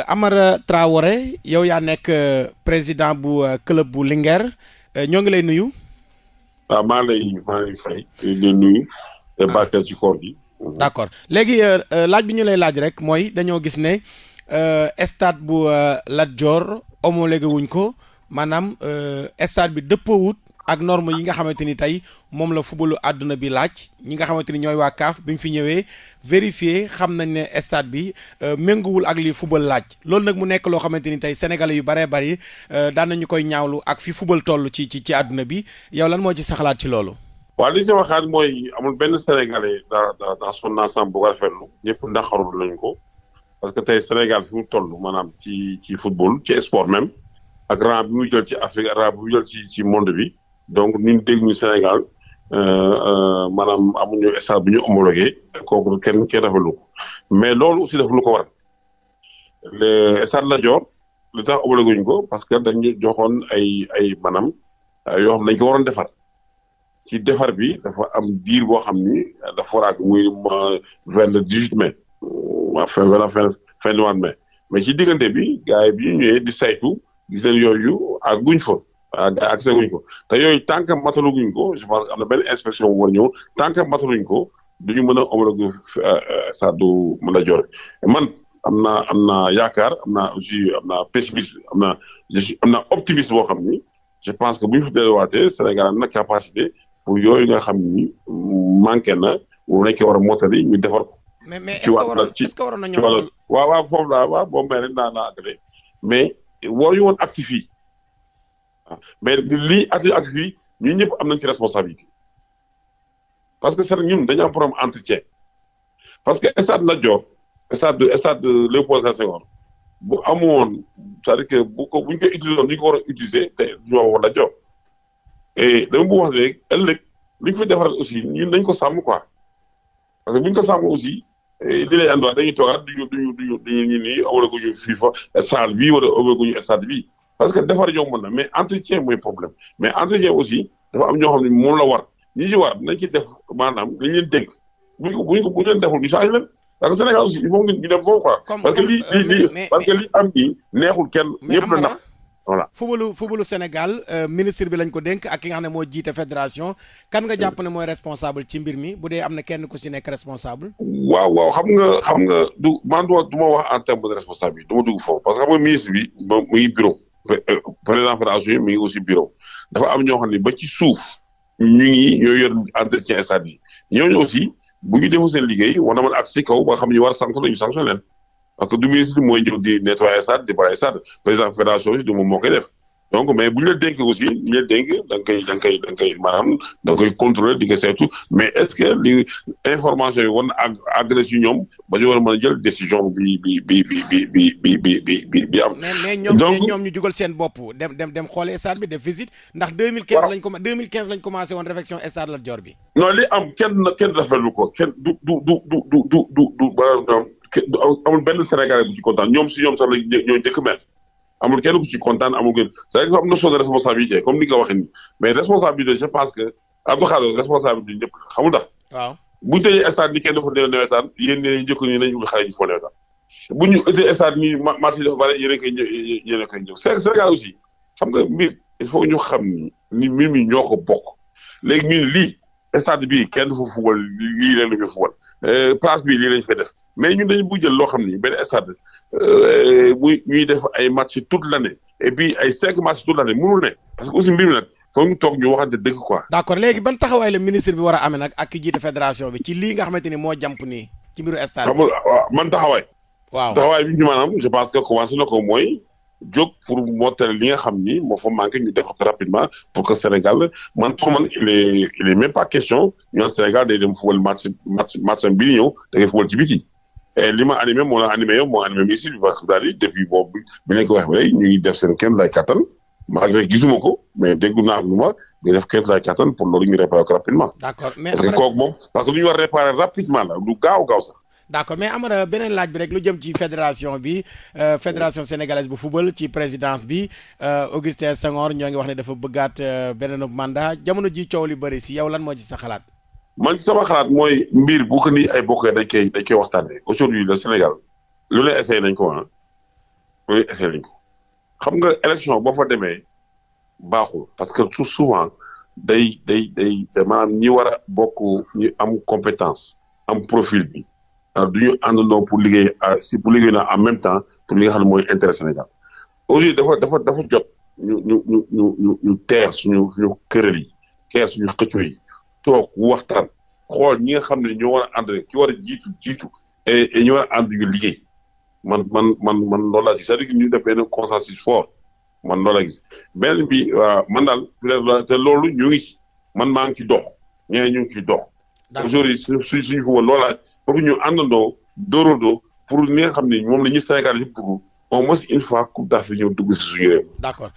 Amara Traoré yow yaa nekk président bu club bu Linguère ñoo ngi lay nuyu. waaw maa lay fay di nuyu te barkeel ci koor gi. D'accord léegi laaj bi ñu lay laaj rek mooy dañoo gis ne stade bu Lat Dior homologué wuñ ko maanaam stade bi dëppoowut ak norme yi nga xamante ni tey moom la footballu àdduna bi laaj ñi nga xamante ni ñooy waa CAF bi ñu fi ñëwee vérifier xam nañ ne stade bi méngoowul ak li football laaj loolu nag mu nekk loo xamante ni tey sénégalais yu baree bari daan nañu koy ñaawlu ak fi football toll ci àdduna bi yow lan moo ci sa xalaat ci loolu. waaw li ci waxaat mooy amul benn sénégalais dans son ensemble bu ko rafetlu ñëpp naqarul nañ ko parce que tey Sénégal fi mu toll maanaam ci football ci sport même ak rang bi mu jël ci Afrique rang bi mu jël ci monde bi. donc ñun dégg ñu Sénégal maanaam amuñu stade bi ñu homologué kooku kenn rafetlu ko mais loolu aussi dafa lu ko waral le stade Lat Dior lu tax homologué wuñ ko parce que dañu joxoon ay maanaam yoo xam ne dañ ko waroon defar ci defar bi dafa am diir boo xam ni dafa war a àgg muy vers le 18 mai fin du mois de mai mais ci diggante bi gars yi bi ñu ñëwee di saytu gis nañ yooyu ak guñ fa. waaw gars yi accès wuñ ko te yooyu tant que mataluguñ ko je pense am na benn inspection bu war ñëw tant que mataluñ ko duñu mën a homologué stade Lat Dior man am naa yaakaar am naa pessimiste am naa optimiste boo xam ni je pense que bu ñu fa delluwaatee Sénégal am na capacité pour yooyu nga xam ni manqué na bu nekkee war a motali ñu defar ko. mais est-ce que waroon na ñoom waaw foofu laa boo may rek naa àggale mais waruñu woon actif yi. mais lii actif yi ñun ñëpp am nañ ci responsabilité parce que ñun dañu am problème entretien parce que stade Lat Dior stade Léopold Sédar Senghor bu amoon c'est-à-dire que bu ñu koy utiliser woon ni ñu ko war a utiliser te ñu wax Lat Dior et dama bëgg wax rek ëllëg li ñu fi defaral aussi ñun dañ ko sàmm quoi parce que bu ñu ko sàmm aussi li lay andiwaat dañuy toogaat duñu ñu nii amala ko ñu FIFA salle bii wala amala ko ñu stade bii. parce que defar yomb na mais entretien mooy problème mais entretien aussi dafa am ñoo xam ne moom la war ñi ci war nañ ci def maanaam dañ leen dénk bu ñu leen deful ñu changé leen parce que Sénégal aussi il faut ñu dem foofu quoi. parce que li am nii neexul kenn ñëpp la nax voilà. footballu Sénégal ministre bi lañ ko dénk ak ki nga xam ne moo jiite fédération kan nga jàpp ne mooy responsable ci mbir mi bu dee am na kenn ku si nekk responsable. waaw xam nga du man du ma wax en terme de responsabilité du ma dugg foofu parce que xam nga ministre bi mu ngi bureau. président fédération yi mi ngi aussi bureau dafa am ñoo xam ne ba ci suuf ñoo yor entretien stade yi ñooñu aussi bu ñu defu seen liggéey war na mën ak si kaw ba xam ñu war a sanctionné ñu sanctionné leen parce que du ministre mooy ñëw di nettoyer stade di bale stade président fédération yi du moom moo koy def donc mais bu ñu la dénk aussi ñu la dénk da nga koy maanaam da nga koy contrôler di ko saytu mais est-ce que li information yi war na àgg ci ñoom ba ñu war a mën a jël décision bi am. mais ñoom ñu jugal seen bopp dem xoole stade bi def visite ndax 2015 lañ commencé woon réfection stade Lat Dior bi. non li am kenn rafetlu ko kenn du amul benn Sénégalais bu ci kontaan ñoom si ñoom sax la ñoo njëkk mel. amul kenn ku ci kontaan amul kenn c'est vrai que am na chose de responsabilité comme ni nga ko waxee nii mais responsabilité je pense que Abdou Khadre responsabilité ñëpp xamul tax. waaw bu ñu tëjee stade ni kenn dafa nawetaan yéen ñi njëkk ñi nañu xale ñu foo nawetaan bu ñu tëjee stade ni marché dafa bare yéen a koy ñëw Sénégal aussi xam nga mbir il faut ñu xam ni mbir mi ñoo ko bokk léegi ñun lii stade bii kenn dafa fubal lii leen la ñu fubal place bii lii lañ fay def mais ñun dañu bu jël loo xam ni benn stade ñuy def ay match toute l'année et puis ay 5 matchs toute l'année mënul ne parce que aussi mbir mi nag foog ñu toog ñu waxante dëgg quoi. d'accord léegi ban taxawaay la ministre bi war a amee nag ak ki jiite fédération bi ci lii nga xamante ni moo jàmp nii ci mbiru stade bi. man taxawaay. waaw taxawaay bi ñu maanaam je pense que commencé na ko mooy jóg pour mottali li nga xam ni moo fa manqué ñu def ko rapidement pour que Sénégal pour man il est même pas question ñu naan Sénégal day dem football match bi di ñëw da ngay football ci biti. et li ma animé moo la animé yow moo animé ministre bi parce que daal depuis boobu bi nekk wax ba léegi ñu ngi def seen kenn lay kattan malgré gisuma ko mais déggu naa lu ma ñu def kenn lay kattan pour loolu ñu réparer ko rapidement. d'accord mais parce que kooku moom parce que lu ñu war réparer rapidement la lu gaaw sax. d'accord mais Amara beneen laaj bi rek lu jëm ci fédération bi fédération sénégalaise bu football ci présidence bi Augustin Senghor ñoo ngi wax ne dafa bëggaat beneen mandat jamono ji coow li bëri si yow lan moo ci sa xalaat. man ci sama xalaat mooy mbir bu ko ni ay bokkee dañ koy waxtaanee aujourd'hui le Sénégal lu ne essayé nañ ko oui essayé nañ ko xam nga élection boo fa demee baaxul parce que souvent day maanaam ñi war a bokk ñu am compétence am profil bi du ñu àndandoo pour liggéey pour liggéey na en même temps pour li nga xam ne mooy intérêt Sénégal aujourd'hui dafa jot ñu teer suñu këral yi teer suñu xëccoo yi toog waxtaan xool ñi nga xam ne ñoo war a ànd ki war a jiitu et ñu war a ànd ñu liggéey man loolu laa gis c'est-à-dire que ñu def benn consensus fort man loolu laa gis benn bi man daal te loolu ñu ngi man maa ngi ci dox ñeneen ñu ngi ciy dox. aujourd'hui suñu football loolaa pour ñu àndandoo dóorandoo pour li nga xam ne moom la ñuy Sénégal yëpp bëgg au moins une fois coupe d'Afrique ñëw dugg si suñu réew. d'accord.